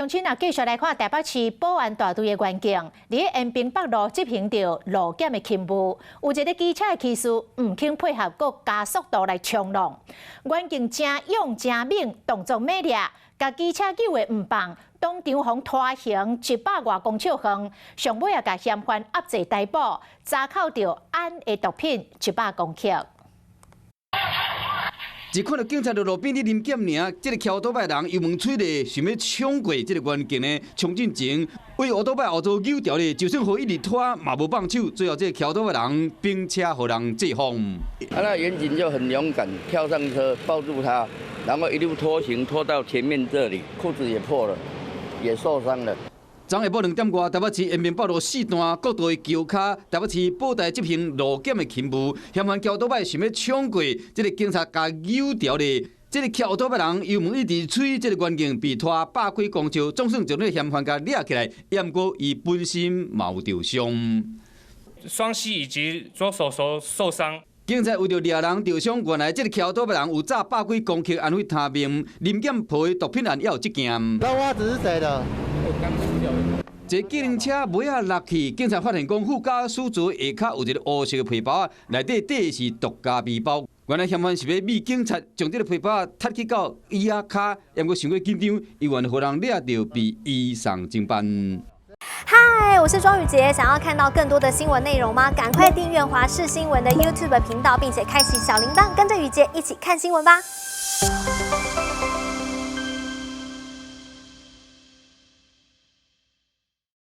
鄉親啊，繼續來看台北市保安大隊的員警，佇咧延平北路執行著路檢的勤務，有一个機車的騎士毋肯配合，閣加速度來衝撞，員警誠勇誠猛，動作猛烈，共機車搝的毋放，當場予拖行100外公尺遠，上尾也共嫌犯押坐逮捕，查扣著按的毒品100公克。一看到警察佇路邊咧臨檢爾，這个騎歐多擺人油門催咧，想欲衝過這个員警呢，衝進前，為歐多擺後座扭掉咧，就算予伊一直拖嘛無放手，最後這个騎歐多擺人並車予人制服。啊，那員警就很勇敢，跳上車抱住他，然後一路拖行拖到前面這裡，褲子也破了，也受傷了。昨下晡2點外，台北市延平北路四段國道的橋跤，台北市保大執行路檢的勤務，嫌犯騎歐多擺想欲衝過，這个警察共搝牢咧，這个騎歐多擺人油門一直催，這个員警被拖百幾公尺，總算將這个嫌犯共掠起來，毋過伊本身嘛有著傷，雙膝以及左手手受傷。警察為著掠人著傷，原來這个騎歐多擺人有詐百幾公克安非他命，臨檢破的毒品案也有這件。那襪子是誰的？一个計程車尾仔落去，警察發現講副駕駛座下跤有一个烏色的皮包，內底綴的是毒咖啡包。原來嫌犯是欲覕警察將這个皮包踢去到椅仔跤，毋過傷過緊張，伊原予人掠著被移送偵辦。嗨，我是莊宇傑，想要看到更多的新聞內容嗎？趕快訂閱華視新聞的 YouTube 頻道，並且開啟小鈴鐺，跟着宇傑一起看新聞吧。